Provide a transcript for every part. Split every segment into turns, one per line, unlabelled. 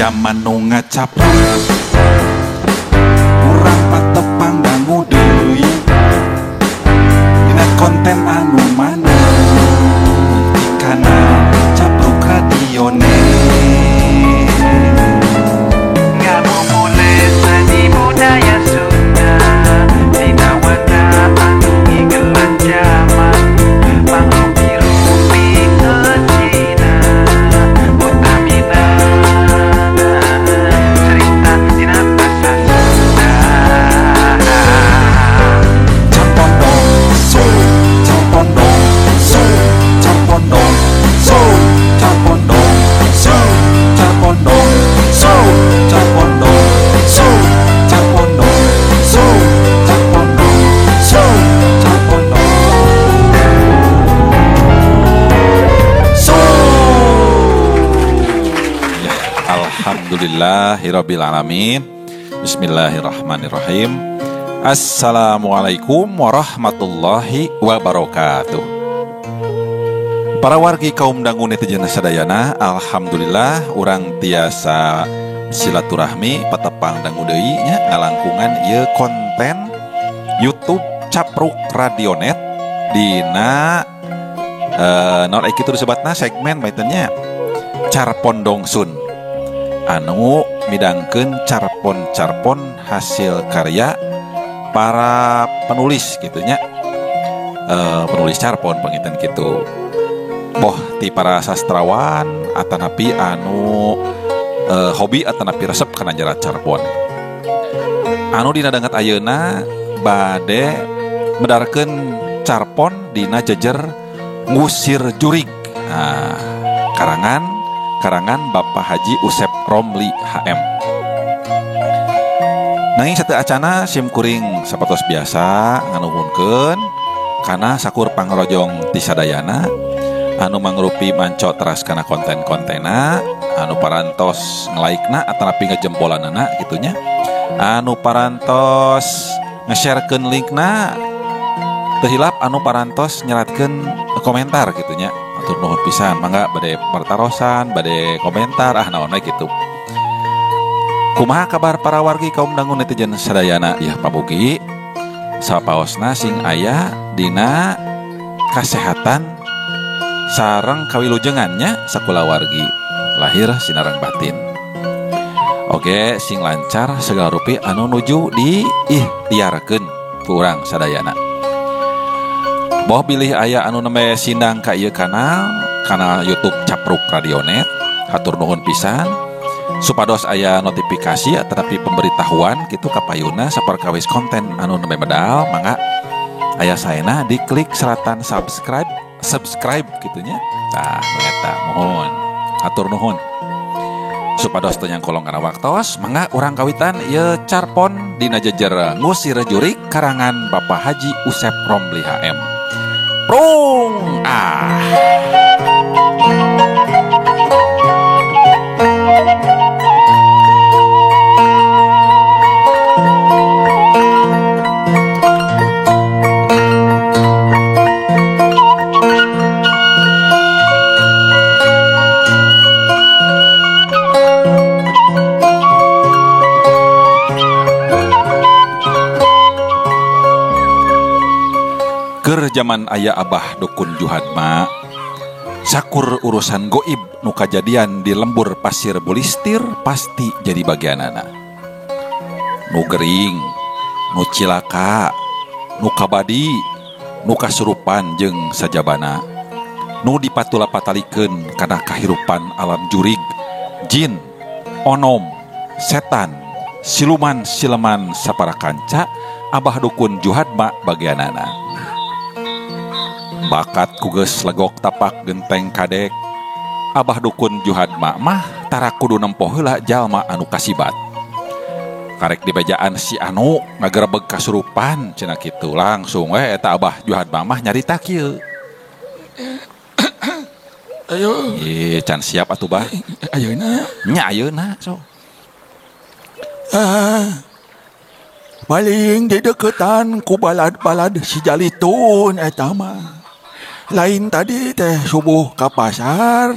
Jaman nu ngacapruk urang patepang dangu deui dina konten anu maneh di kanal Capruk Radionet.
Ngamumule seni budaya Sunda, dina wadah anu ngigelan jaman, mangrupi-rupi kecina, utamina cerita dina basa Sunda.
Carpondong so, carpondong so, carpondong so, carpondong so, carpondong so, carpondong so, carpondong so, carpondong so, carpondong so. Ya, alhamdulillahirabbil alamin. Bismillahirrahmanirrahim. Assalamualaikum warahmatullahi wabarakatuh. Para wargi kaum dangu netizen sadayana, alhamdulillah urang tiasa silaturahmi patepang dangu deui nya ngalangkungan ieu konten YouTube Capruk Radionet dina naon kitu disebatna segmen bae nya Carpondong Sun anu midangkeun carpon-carpon hasil karya para penulis gitu nya. Penulis carpon panginten kitu. Boh ti para sastrawan atanapi anu hobi atanapi resep kana nyerat carpon. Anu dina danget ayeuna bade medarkeun carpon dina jejer ngusir jurig. Nah, karangan Bapak Haji Usep Romli HM. Nanging satu acana sim kuring sapertos biasa nganuhunkeun kana sakur pangrojong ti sadayana anu mangrupi manco teras kana konten-kontena anu parantos nge-like-na atanapi ngejempolanana kitu nya, anu parantos nge-sharekeun linkna, teu hilap anu parantos nyeratkeun komentar kitu nya. Atur nuhun pisan, mangga bade pertarosan, bade komentar, ah naon we kitu. Kumaha kabar para wargi kaum dangu netizen sadayana? Ya pamugi sapaosna sing aya dina kasehatan sareng kawilujengannya sakulawargi lahir sinareng batin. Oke, sing lancar segala rupi anu nuju diikhtiarkeun ku urang sadayana. Boh bilih aya anu nembe sindang ka ieu kanal, kanal YouTube Capruk Radionet, hatur nuhun pisan. Supados aya notifikasi atanapi pemberitahuan kitu kapayuna saperkawis konten anu nembe medal, mangga aya saena diklik seratan subscribe gitunya. Tah eta mohon hatur nuhun. Supados teu nyangkolong kana waktos, mangga urang kawitan ieu carpon dina jejer ngusir jurig karangan Bapak Haji Usep Romli HM. Prung ah. Keur jaman aya Abah Dukun Juhadma, sakur urusan goib nu kajadian di lembur pasir Bulistir pasti jadi bagianana. Nu gering, nu cilaka, nu kabadi, nu kasurupan jeung sajabana, nu dipatula-patalikeun kana kahirupan alam jurig, jin, onom, setan, siluman-sileman sapara kanca, Abah Dukun Juhadma bagianana. Bakat kuges legok tapak genteng kadek, Abah Dukun Juhadma mah tara kudu nempo heula jalma anu kasibat. Karek dibejaan si anu ngagerebeg kasurupan cenah kitu langsung we eta Abah Juhadma mah nyarita kieu.
Ayo.
Ih, can siap atuh bah.
Ayeuna.
Nya ayeuna so.
Paling dideketan ku balad-balad si Jalitun eta mah. Lain tadi teh subuh ka pasar.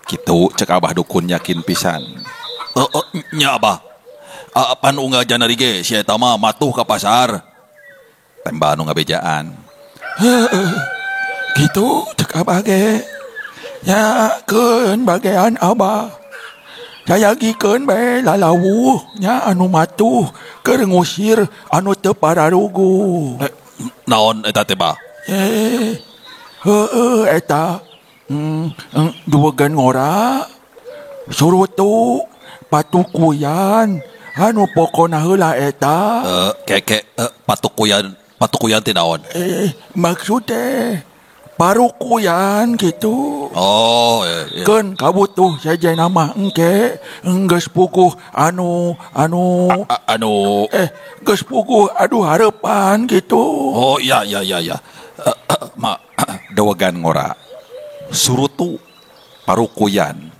Kitu cek Abah Dukun yakin pisan. Nya Abah. Pan unggal janari ge si eta mah matuh ka pasar. Tembal nu ngabejaan.
Gitu cek Abah ge. Ya keun bagean Abah. Sayagikeun bae lalawuh nya anu matuh keur ngusir anu teu pararugu.
Naon eta teh, Bah?
Heueuh eta. Duwegan ngora. Surutu patukuyan anu pokona heula eta.
Keke patukuyan teh naon?
Maksud teh parukuyan gitu.
Oh, iya.
Keun kabutuh sejen nama engke geus puguh anu
anu
geus puguh aduh hareupan gitu.
Oh, iya. Ma dewegan ngora. Surutu parukuyan.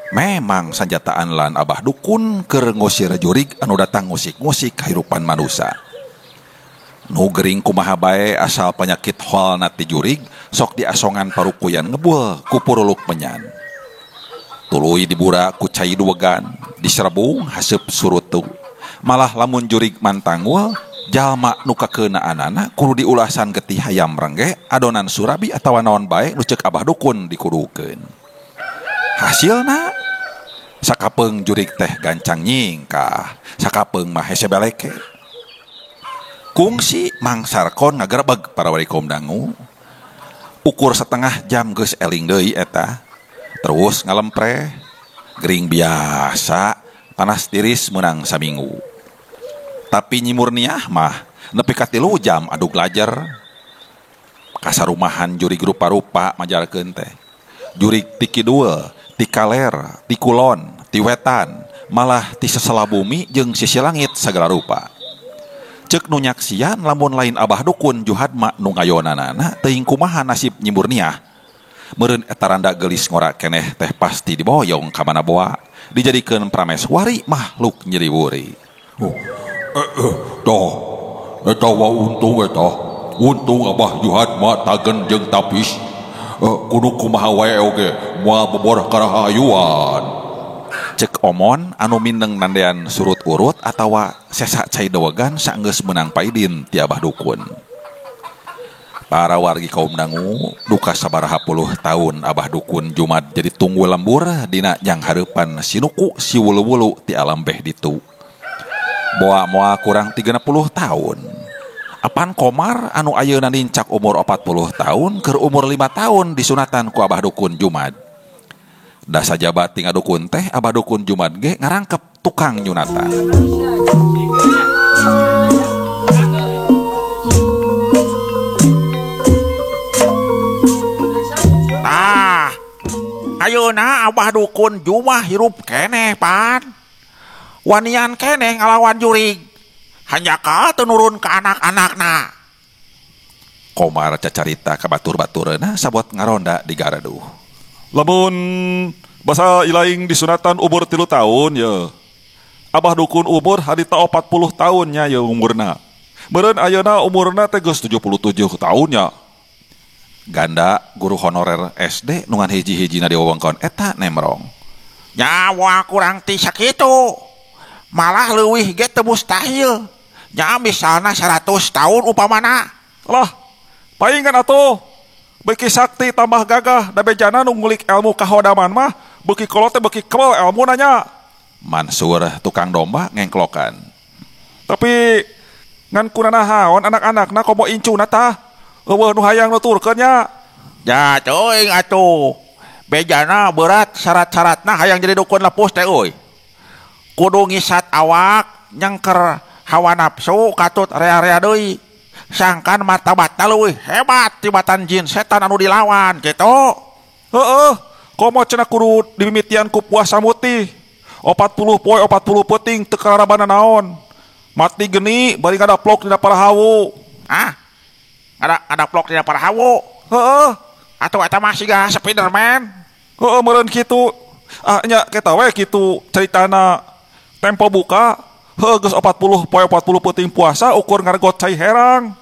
Memang sanjataan lan Abah dukun keur ngusir jurig anu datang ngusik-ngusik kahirupan manusia. Nu gering kumaha bae asal penyakit holna ti jurig sok diasongan parukuyan ngebul ku puruluk menyan. Tuluy dibura ku cai duwegan, diserebung haseup surutu. Malah lamun jurig mantangul, jalma nu kakeunaanana kudu diulasan getih hayam rengge, adonan surabi atawa naon bae nu ceuk Abah dukun dikudukeun. Hasilna sakapeung jurig teh gancang nyingkah, sakapeung mah hese beleke. Kungsi Mang Sarkon ngagerebeg para warikom dangu. Ukur setengah jam geus eling deui eta. Terus ngalempreh, gering biasa, panas tiris meunang saminggu. Tapi Nyi Murniah mah nepi ka 3 jam adug lajer. Kasarumahan jurig rupa-rupa majarkeun teh. Jurig ti kidul, ti kaler, ti kulon, ti wetan, malah ti sesela bumi jeung sisi langit sagala rupa. Cek nu nyaksian lamun lain Abah dukun Juhadma nu ngayonanana teuing kumaha nasib Nyi Murniah. Meureun eta randa geulis ngora keneh teh pasti diboyong ka mana boa, dijadikeun prameswari makhluk nyeri wuri.
Toh eta wa untung eta. Untung Abah Juhadma tagen jeung tapis. Kudu kumaha wae oge moal bobor karahayuan.
Cek omon anu mindeng nandean surut urut atawa sesa cai dewegan saenggeus meunang paidin ti Abah dukun. Para wargi kaum dangu duka sabaraha puluh tahun Abah dukun Jumad jadi tunggu lembur dina jang hareupan sinuku si wulu-wulu ti alam beh ditu. Boa moa kurang 30 tahun. Apan Komar anu ayeuna nincak umur 40 tahun keur umur 5 tahun disunatan ku Abah dukun Jumad. Da sajaba ti ngadukun teh Abah dukun Jumad ge ngarangkep tukang nyunatan.
Tah, ayeuna Abah dukun Jumah hirup keneh pan. Wanian keneh ngalawan jurig. Hanjakal teu nurun ka anak-anakna.
Komar cacarita ka batur-batureuna sabot ngaronda di garaduh.
Lamun basa ilaing disunatan umur 3 tahun ya. Abah dukun umur harita 40 tahunnya ya umurna. Meureun ayeuna umurna teh geus 77 tahunnya.
Ganda guru honorer SD nu ngan hiji-hijina di wewengkon eta nemrong.
Nyawa kurang ti sakitu. Malah leuwih ge teu mustahil. Nya misalna 100 tahun upamana.
Lah, paingan atuh. Beki sakti tambah gagah, da bejana nu ngulik ilmu kahodaman mah, beki kolot teh beki kebal ilmu nanya.
Mansur tukang domba ngengklokan.
Tapi ngan kunanahaon anak-anakna komo incuna tah. Eueuh nu hayang nuturkeun nya.
Ya teuing atuh. Bejana berat syarat-syaratna hayang jadi dukun lepus teh euy. Kudu ngisat awak, nyengker hawa nafsu katut rea-rea deui. Sangkan martabatna leuwih hebat tibatan jin setan anu dilawan gitu.
Heeh, komo cenah kudu dimimitian ku puasa mutih. 40 poe 40 peuting teu karabana naon. Mati geni bari ngadaplok dina parahawu.
Ah. Ngadaplok dina parahawu.
Heeh.
Atuh eta mah siga Spiderman.
Heeh, meureun kitu. Ah nya kita we kitu caritana tempo buka. Heuh geus 40 poe 40 peuting puasa ukur ngaregot cai herang.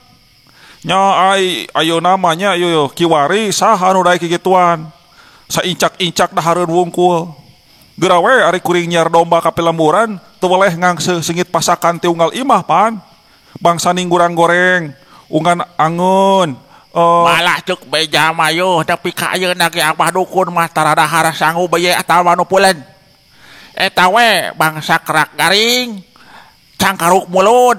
Nya ai ayeuna mah nya ieu kiwari saha nu daek kikituan. Saincak-incak dahareun wungkul. Geura we ari kuring nyiar domba ka pilemburan teu weleh ngangseuh singit pasakan ti unggal imah pan. Bangsa ninggurang goreng, ungan angeun.
Malah cek beja mah yeuh tapi ka ayeuna ge Abah dukun mah taradahar sangu beye atawa nu pulen. Eta we bangsa kerak garing, cangkaruk mulut,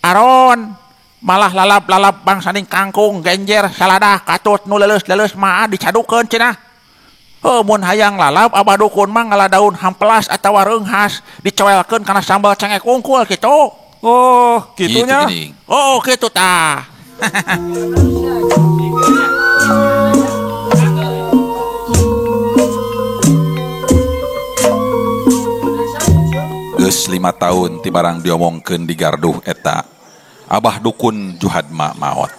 aron, malah lalap-lalap bangsaning kangkung, genjer, saladah, katut nu leuleus-leuleus mah dicadukeun cenah. Heuh mun hayang lalap Abah dukun mah ngala daun hampelas atawa reunghas dicoelkeun kana sambal cengek unggul kitu.
Oh, kitunya.
Gitu,
oh, kitu tah.
Geus 5 tahun ti barang diomongkeun di garduh eta. Abah dukun Juhadma maot.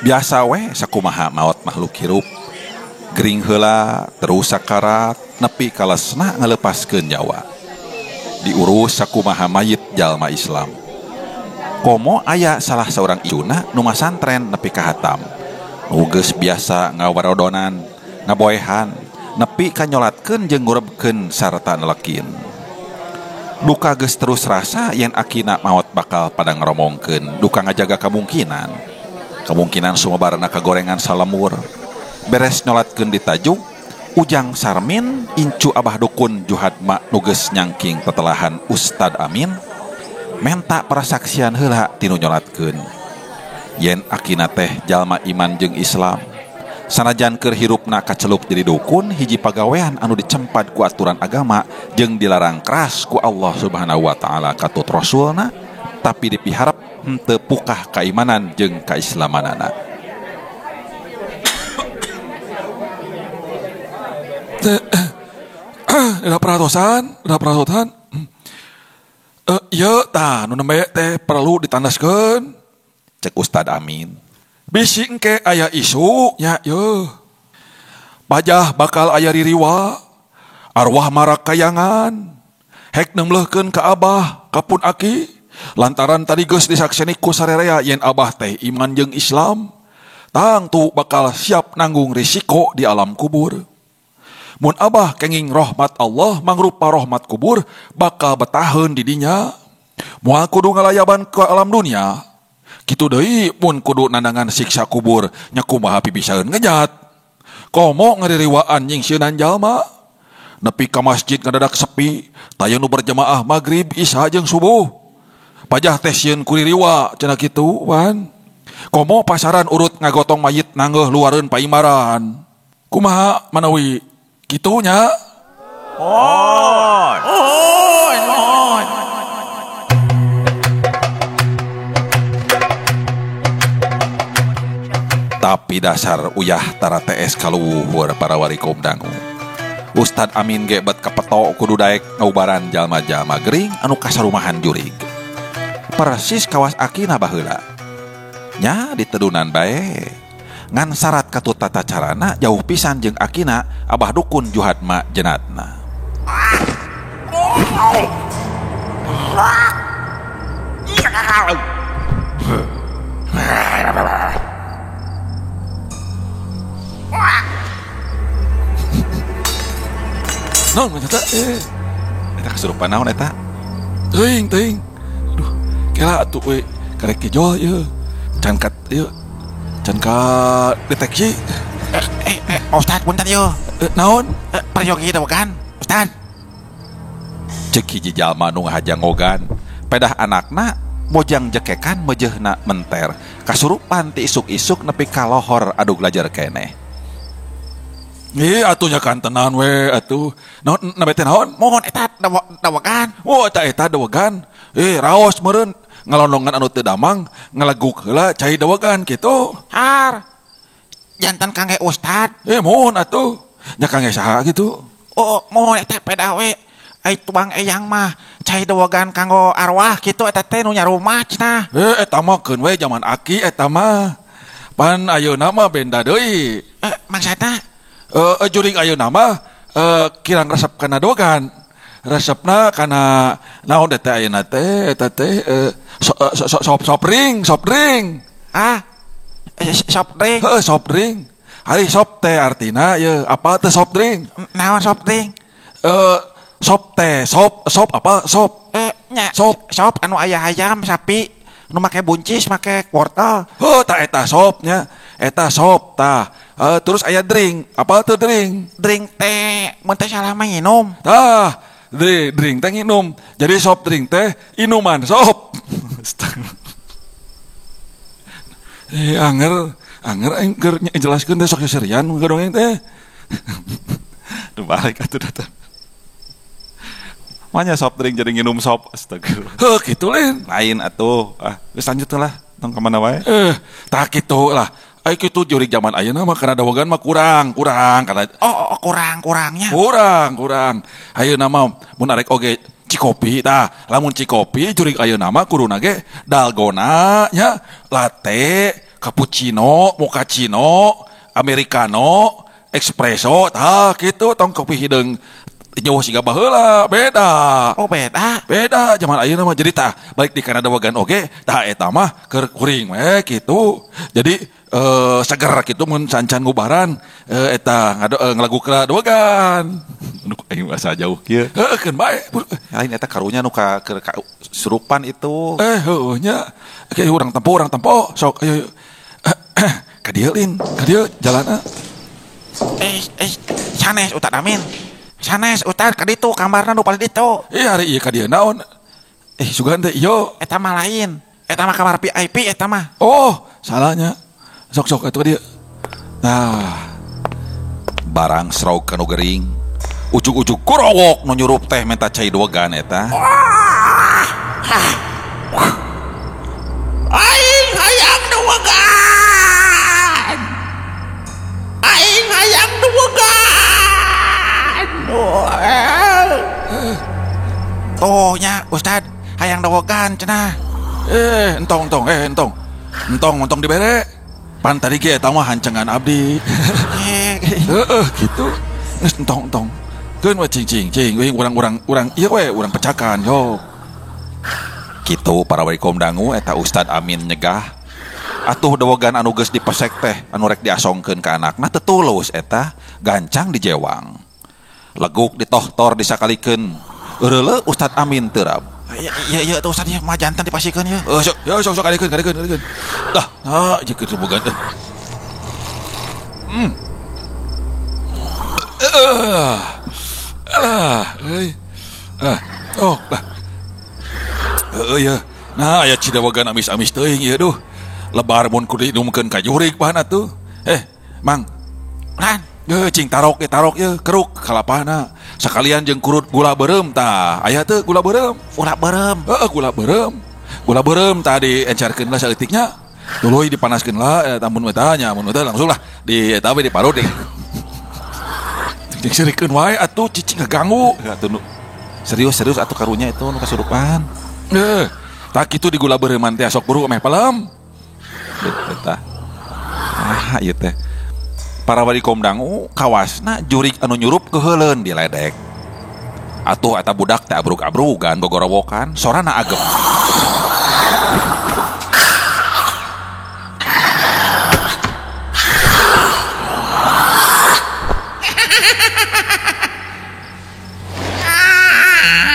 Biasa we sakumaha maot makhluk hirup. Gering heula terus sakarat nepi kalesna ngalepaskeun nyawa. Diurus sakumaha mayit jalma Islam. Komo aya salah seorang icuna nu masantren nepi ka hatam. Nu geus biasa ngawarodonan, ngaboehan, nepi ka nyolatkeun jeung ngurebkeun sarta nelekin. Duka geus terus rasa yen akina maot bakal pada ngeromongkeun, duka ngajaga kemungkinan. Kemungkinan sumabarna kagorengan salemur. Beres nyolatkeun di tajuk, Ujang Sarmin incu Abah dukun Juhadma nu geus nyangking tetelahan Ustad Amin menta prasaksian heula tinu nyolatkeun. Yen akina teh jalma iman jeung Islam. Sanajan keur hirupna kaceluk jadi dukun hiji pagawean anu dicempad ku aturan agama jeung dilarang keras ku Allah Subhanahu wa taala katut rasulna, tapi dipiharep henteu pukah kaimanan jeung kaislamanana.
Dina peratosan. Ieu tah nu nembe teh perlu ditandaskeun.
Cek Ustad Amin.
Bisi engke aya isu nya yeuh. Pajah bakal aya ririwa, arwah marak kayangan. Hek neumleuhkeun ka abah, ka pun aki, lantaran tadi geus disakseni ku sarerea yen abah teh iman jeung Islam, tangtu bakal siap nanggung risiko di alam kubur. Mun abah kenging rahmat Allah mangrupa rahmat kubur bakal betaheun di dinya. Moal kudu ngalayaban ke alam dunia. Kitu deui mun kudu nandangan siksa kubur nya kumaha pibisaeun ngejat. Komo ngaririwaan nyingsieunan jalma. Nepi ka masjid ngadadak sepi, taya nu berjemaah magrib, isya jeung subuh. Pajah teh sieun kuririwa cenah kitu wan. Komo pasaran urut ngagotong mayit nanggeuh luareun paimaran. Kumaha manawi kitunya?
Oh, oh, oh.
Tapi dasar uyah tara TS kaluhur para warikum dangu. Ustad Amin ge bet kapeto kudu daek ngaubaran jalma-jalma gering anu kasarumahan jurig. Persis kawas akina baheula. Nya ditedunan bae. Ngan syarat katut tata carana jauh pisan jeung akina Abah dukun Juhadma jenatna.
Naon eta?
Eta kasurupan naon eta?
Teuing teuing. Aduh, kela atuh we karek kijol ieu. Can kat ieu. Can ka deteksi.
Ustad punten ieu.
Naon?
Peryogi kan, Ustad.
Cek hiji jalma nu ngahajang ngogan, pedah anakna mojang jekekan mejehna menter. Kasurupan ti isuk-isuk nepi ka lohor adug lajar keneh.
Ih, atuh nya kantenan we atuh. Naon nabe teh naon?
Mohon eta dawegan.
Oh, eta eta dawegan. Raos meureun ngalondongan anu teu damang, ngalaguk heula cai dawegan kitu.
Har. Jantan kangge ustad.
Mohon atuh. Nya kangge saha kitu?
Oh, mohon eta pedah we. Ai tuang eyang mah cai dawegan kanggo arwah kitu eta teh nu nyarumah cenah.
Eta mah keun we jaman aki eta mah. Pan ayeuna mah benda deui.
Maksudna
juring ayeuna mah kirang resep kana dogan. Resepna kana naon teh ayeuna teh eta teh soft drink, soft drink.
Ah. Soft drink.
Heuh, soft drink. Ari soft teh artina ye apa teh soft drink?
Naon soft drink?
Sop teh, sop sop apa? Sop.
Nya,
Sop.
Sop anu aya hayam sapi nu make buncis make wortel.
Oh, tah eta sopnya. Eta sop tah. Terus aya drink. Apa tuh drink?
Drink teh mun teh salah mah nginum.
Tah, drink teh nginum. Jadi sop drink teh inuman sop. Anger anger aing keur jelaskeun teh sok serian keur dongeng teh.
Duh balik atuh datang. Manya soft drink jadi nginum sop, astagfirullah.
Heuh kitu lain.
Lain atuh. Ah, geus lanjut lah, tong ka mana wae.
Tah kitu lah. Ai kitu jurig zaman ayeuna mah kana dawegan mah kurang, kurang kana
Oh, oh, kurang-kurangnya.
kurang, kurang. Ayeuna mah mun arek oge cikopi tah, lamun cikopi jurig ayeuna mah kuduna ge dalgona nya, latte, cappuccino, mochaccino, americano, espresso tah kitu tong kopi hideung jauh siga baheula, beda.
Oh, beda.
Beda zaman ayeuna mah jadi tah balik di kana dawegan oge tah eta mah keur kuring we kitu. Jadi seger kitu mun cancan ngubaran eta ngalagu ka dawegan.
Nu aing asa jauh kieu.
Heuh keun bae.
Lain eta karunya nu ka keur ka surupan itu.
Heueuh nya. Oke urang tempo sok ayo. Ka dieu lin, ka dieu jalanna.
Sanes Ustad Amin. Sanes Ustad ka ditu kamarna nu paling ditu.
Hari ieu ka dieu naon? Sugan teh ieu.
Eta mah lain. Eta mah kamar VIP eta mah.
Oh, salahnya. Sok-sok atuh ka dieu. Nah,
barang sraug kanu gering. Ujug-ujug kurowok nu nyurup teh menta cai dogan eta.
Aing hayang dogan. Aing hayang dogan. Tuh nya Ustad hayang dogan cenah.
Entong entong entong. Entong entong dibere. Pan tadi ge eta mah hancengan abdi. Heeh kitu. Geus entong entong. Keun we cing cing cing we urang-urang urang ieu we urang pecakan yo.
Kitu para walikom dangu eta Ustad Amin nyegah. Atuh dawegan anu geus dipesek teh anu rek diasongkeun ka anakna teu tulus eta gancang dijewang. Leguk ditohtor disakalikeun. Eureuleuh Ustad Amin teu rab.
Iya iya tuh Ustad ieu mah jantan dipasikeun ieu.
Sok ya sok sok kadikeun kadikeun kadikeun. Dah, nah jeung kitu bogan teh. Euy. Oh, lah. Heueuh ya. Nah, aya cidawegan amis-amis teuing ieu duh. Lebar mun kudu diinumkeun ka jurig bahan atuh. Mang.
Lan.
Cing tarok tarok ye keruk kalapana. Sakalian jeung kurut gula beureum tah. Aya teu gula beureum?
Gula beureum.
Heeh, gula beureum. Gula beureum tadi encerkeun lah saeutik nya. Tuluy dipanaskeun lah eta mun eta nya, mun eta langsung lah di eta we diparut deh. Jeung seurikeun wae atuh cicing ngaganggu.
Atuh nu serius-serius atuh karunya itu nu kasurupan.
Tah kitu di gula beureum teh sok buru meh pelem.
Eta. Ah, ieu teh. Para walikom dangu kawasna jurig anu nyurup keheuleun diledek. Atuh eta budak teh abrug-abrugan gogorowokan sorana agem.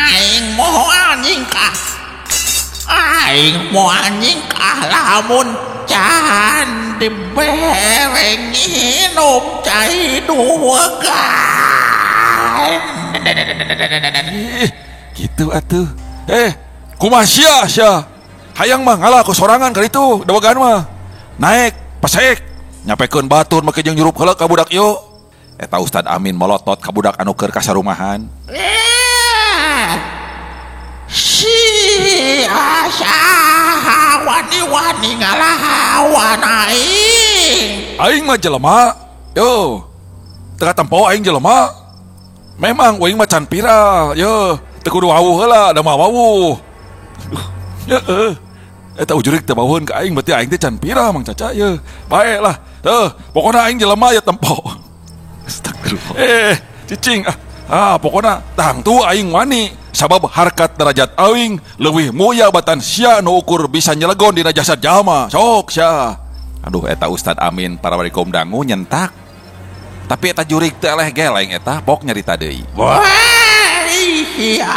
Aing moho anjing kah. Aing moho anjing kah lamun can dibere nginum cai duwegan.
Gitu atuh. Kumaha sia sia. Hayang mah ngalah ku sorangan ka ditu dawegan mah. Naek pesek nyapekeun batur make jeung nyurup heula ka budak ieu.
Eta Ustad Amin molotot ka budak anu keur kasarumahan.
Si asaha wani-wani ngalahawan aing.
Aing mah jelema. Yo. Teu katempo aing jelema. Memang aing mah can viral. Yo, teu kudu wawuh heula, da mah wawuh. Heeh. Eta ujurik teu bawuheun ka aing berarti aing teh can viral Mang Caca ye. Bae lah. Teuh, pokona aing jelema ya tempo.
Astagfirullah.
Cicing ah. Pokona tangtu aing wani sabab harkat derajat aing leuwih mulia batan sia nu ukur bisa nyelegon dina jasad jalma. Sok sia.
Aduh eta Ustad Amin para walikom dangu nyentak. Tapi eta jurig teu eleh geleng eta pok nyarita deui.
Wah. sia.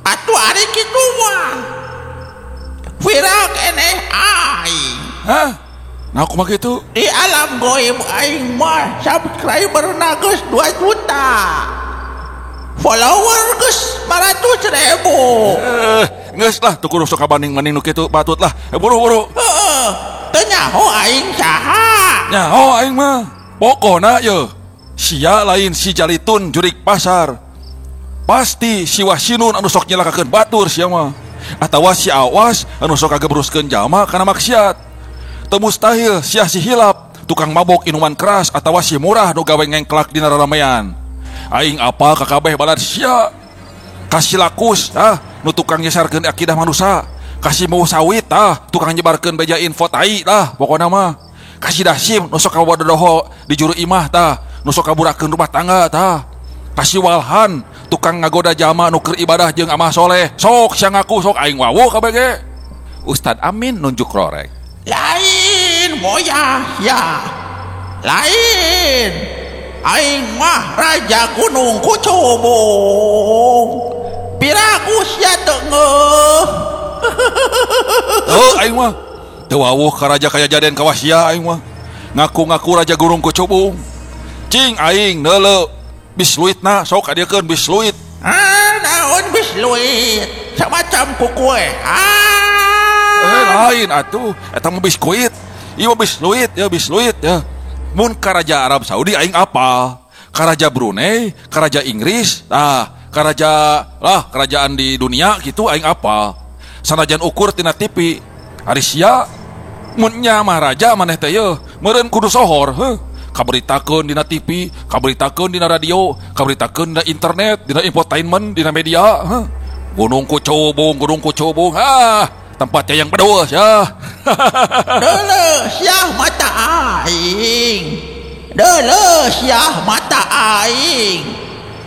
Atuh ari kitu mah. Viral keneh aing.
Hah? Nah kumaha kitu?
Di alam goib aing mah subscriber na geus 2 juta. Follower geus 400.000.
Geus lah tuh kudu sok kabanding-banding nu kitu patut lah. Buru-buru.
Heeh. Teu nyaho aing saha.
Nyaho aing mah. Pokona ye sia lain si Jalitun jurik pasar. Pasti si Wasinun anu sok nyelakakeun batur sia mah. Atawa si Awas anu sok kagebruskeun jalma kana maksiat. Teu mustahil sia si Hilap tukang mabok inuman keras atawa si Murah nu gawe ngengklak dina raramean. Aing apa kakabeh balad sia. Kasih Lakus tah nu tukang nyesarkeun akidah manusia. Kasih Musawit tah tukang nyebarkeun beja info tai tah pokona mah. Kasih Dasim nu sok kabodoho di juru imah tah nu sok kaburakeun rumah tangga tah. Kasih Walhan tukang ngagoda jalma nu keur ibadah jeung amal soleh. Sok sia ngaku sok aing wawuh kabeh ge.
Ustad Amin nunjuk rorek.
Lain boyah ya. Lain. Aing mah raja gunung Kucubung. Piraku sia teu ngeuh.
Heuh aing mah teu wawuh ka raja kajajaden ka wasia aing mah. Ngaku-ngaku raja gunung Kucubung. Cing aing neuleu bisluitna sok kadiekeun bisluit.
Ah naon bisluit? Samacam kukue. Ah
lain atuh eta mah biskuit. Ieu mah bisluit ya bisluit ya. Mun ka raja Arab Saudi aing apal, ka raja Brunei, ka raja Inggris, tah ka raja lah kerajaan di dunia gitu aing apal. Sanajan ukur tina TV. Ari sia mun nya mah raja maneh teh yeuh meureun kudu sohor heuh. Kaberitakeun dina TV, kaberitakeun dina radio, kaberitakeun dina internet, dina infotainment, dina media heuh. Gunung Kucubung, ah tempatnya yang pedus ya.
Deuleuh siah mata aing. Deuleuh siah mata aing.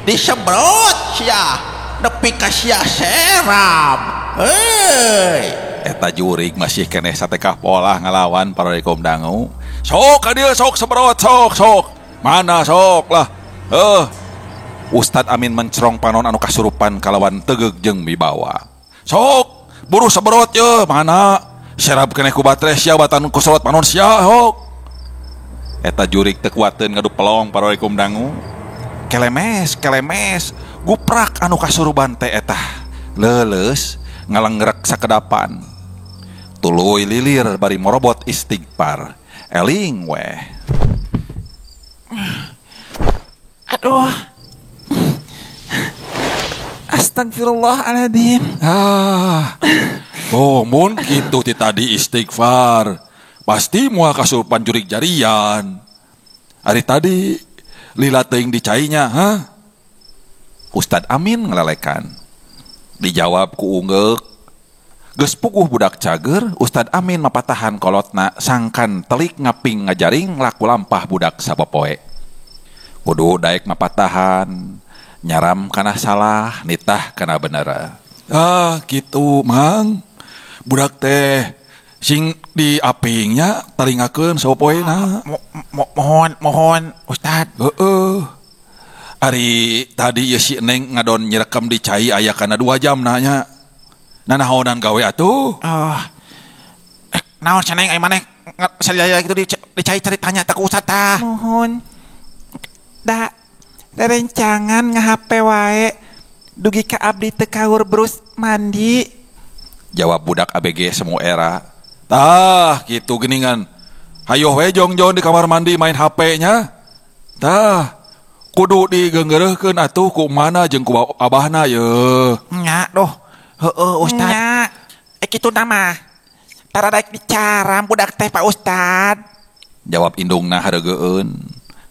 Disemprot siah nepi ka siah seram. Heuy.
Eta jurig masih keneh satekah polah ngalawan pararikum dangu.
Sok ka dieu sok semprot sok sok. Mana sok lah.
Ustad Amin mencerong panon anu kasurupan kalawan tegeug jeung wibawa.
Sok buru sebrot ye mana serap keneh ku batere sia batan ku sorot panon sia hok.
Eta jurig teu kuateun ngadu pelong pararikum dangu. Kelemes kelemes guprak anu kasuruban teh eta. Leuleus ngalengrek sakedapan. Tuluy lilir bari morobot istighfar. Eling weh.
Aduh. Astagfirullahaladzim.
Ah. Oh, mun kitu ti tadi istighfar. Pasti moal kasurupan jurig jarian. Ari tadi lila teuing dicainya, ha?
Ustad Amin ngelelekan. Dijawab ku ungeuk. Geus puguh budak cager, Ustad Amin mapatahan kolotna sangkan telik ngaping ngajaring laku lampah budak sapopoe. Kudu daek mapatahan, nyaram kana salah, nitah kana bener.
Ah, gitu, Mang. Budak teh sing diapingnya taringakeun sapopoena.
Mohon Ustad.
Heeh. Ari tadi ieu si Neng ngadon nyirekam di cai aya kana 2 jam nanya. Nanahonan gawe atuh?
Naon si Neng ai maneh salaya kitu di cai cari tanya tah ku Ustad tah.
Mohon. Da rerencangan ngahape wae dugi ka abdi teu kaur brus mandi.
Jawab budak ABG semu era.
Tah kitu geuningan. Hayoh we jongjon di kamar mandi main HP-nya. Tah kudu digeungeureuhkeun atuh ku mana jeung ku abahna ye.
Nya doh. Heeh Ustad.
Nya. Kitu mah. Tara daek dicaram budak teh Pak Ustad.
Jawab indungna hareugeun.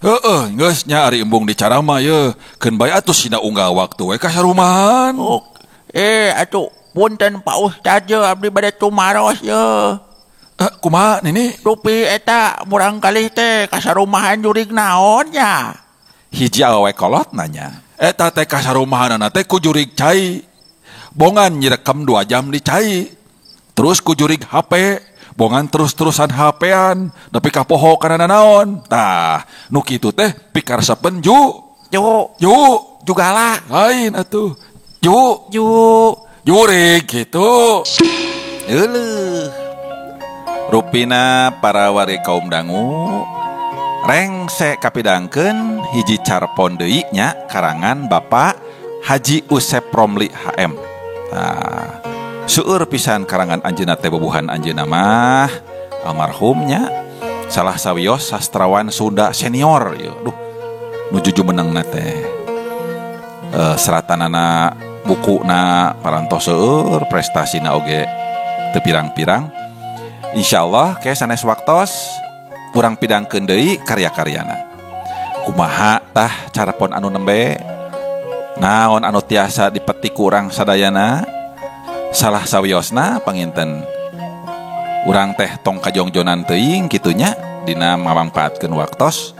Heeh, geus nya ari embung dicaram mah ye. Keun bae atuh sina unggal waktu we ka sarumahan.
Oh, atuh punten Pak Ustad ye abdi bade tumaros ye.
Kumaha nini?
Dupi eta murangkalih teh ka sarumahan jurig naon nya?
Hiji awewe kolot nanya.
Eta teh ka sarumahanana teh ku jurig cai. Bongan nyirekam 2 jam di cai. Terus ku jurig HP, bongan terus-terusan HP-an, nepi ka poho kana nanaon. Tah, nu kitu teh pikaresepen ju.
Ju
Ju
jugala.
Lain atuh. Ju
Ju
jurig gitu.
Euleuh. Rupina para wari kaum dangu rengse kapidangkeun hiji carpon deui nya karangan Bapak Haji Usep Romli HM. Nah, seueur pisan karangan anjeunna teh bubuhan anjeunna mah almarhumnya salah sawios sastrawan Sunda senior ieu. Duh, nuju jumenengna teh. Seratanana bukuna parantos seueur, prestasina oge teu pirang-pirang. Insyaallah ke sanes waktos urang pidangkeun deui karya-karyana. Kumaha tah carpon anu nembe? Naon anu tiasa dipetik ku urang sadayana? Salah sawiosna panginten urang teh tong kajongjonan teuing kitunya dina mamangpaatkeun waktos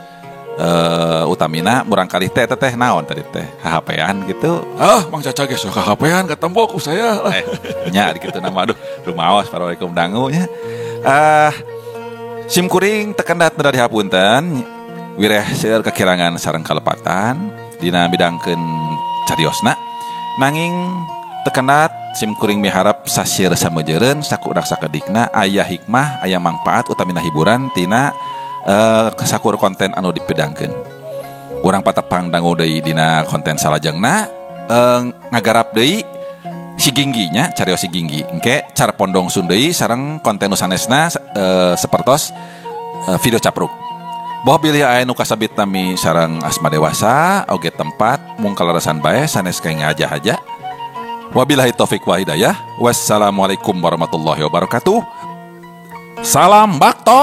utamina murangkalih teh teh naon tadi teh hahapean gitu.
Ah, Mang Caca ge sok hahapean katempo ku saya.
Nya kitu nama aduh rumaos para kaum dangu nya. Sim kuring tekendat dari hapunten wireh seueur kekirangan sareng kalepatan dina midangkeun cariosna nanging tekendat sim kuring miharap sasir sameujereun sakurak sakedikna aya hikmah aya mangpaat utamina hiburan tina sakur konten anu dipidangkeun. Urang patepang dangu deui dina konten salajengna ngagarap deui si Ginggi nya carios si Ginggi engke carpon dongsun deui sareng konten nu sanesna sapertos video capruk. Boh bilih aya nu kasabit nami sareng asma dewasa oge tempat mung kalarasan bae sanes kenging aja-aja. Wabillahi taufik wa hidayah. Wassalamualaikum warahmatullahi wabarakatuh. Salam baktos.